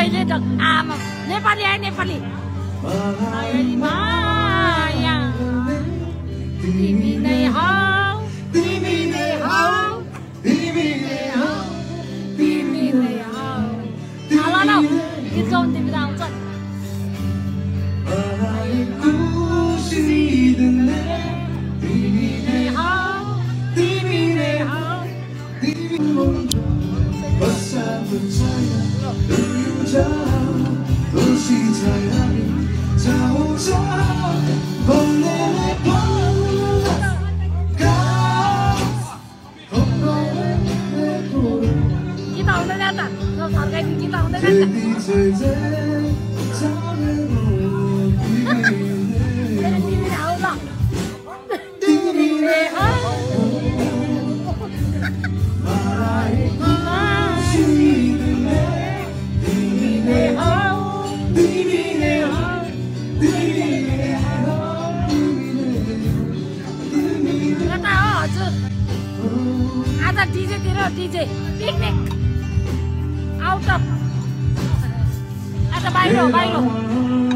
अहिले त आमा नेपाली आयो नेपाली माया तिमी नै हौ तिमी नै हौ तिमी नै हौ तिमी नै हौ ल ल गीत गाउनु तिमी त आउँछ तिमी नै हौ तिमी नै हौ गीत आउँदैन त सरकारी गीत आउँदैन आज डीजेतिर डीजे पिकनिक आउट अफ आज बाहिर